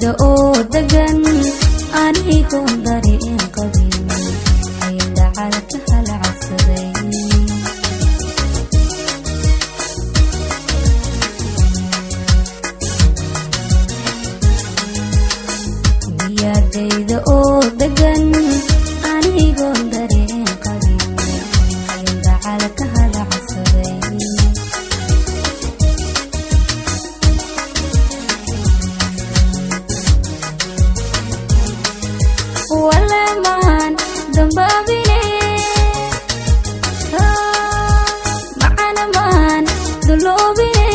Niyadayda oo degan, anigoon dareen qabin, ayaan dacalka halacsaday. Niyadayda oo degan, anigoon dareen qabin, ayaan dacalka halacsaday. Walamaan dambaabine, macanamaan duloobine,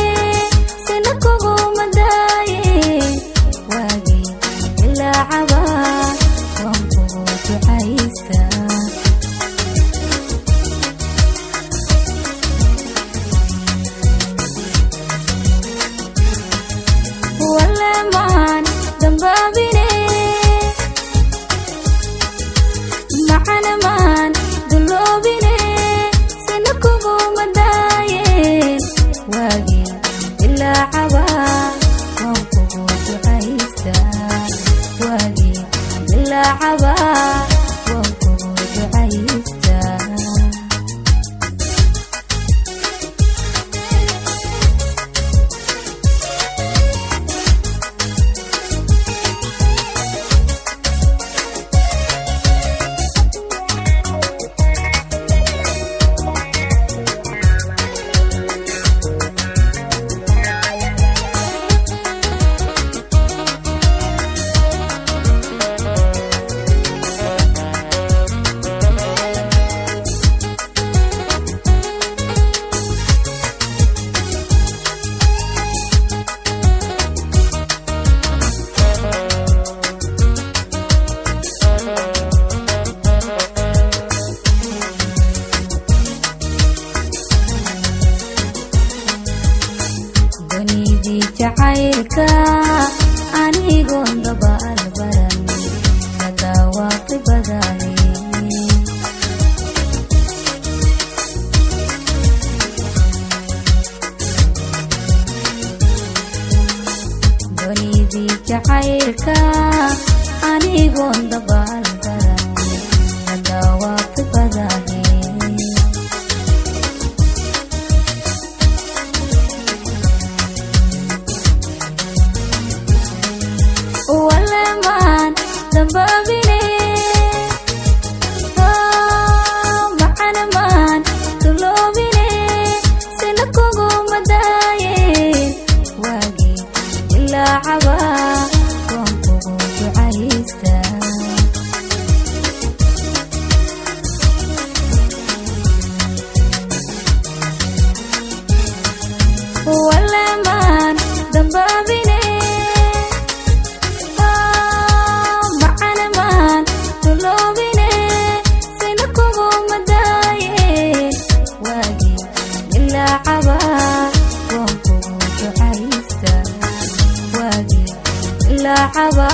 sina kuguma daaye. Waagii ilaacaba waan kugu ducaystaa. Walamaan dambaabine, macanamaan duloobine, sina kuguma daayeen. Waagii ilaacaba waan kugu ducaystaa. Waagii ilaacaba waan kugu ducaystaa. Dunidii jacaylka anigoon dabaal baran, la dawaaqi badane. Dunidii jacaylka anigoon dabaal baran, la dawaaqi badane. Walamaan dambaabine, macanamaan duloobine, sina kuguma daayeen. Waagii ilaacaba waan kugu ducaystaa. Walamaan dambaabine, macanamaan duloobine, sina kuguma daayeen. Waagii ilaacaba waan kugu ducaystaa. Waagii ilaacaba.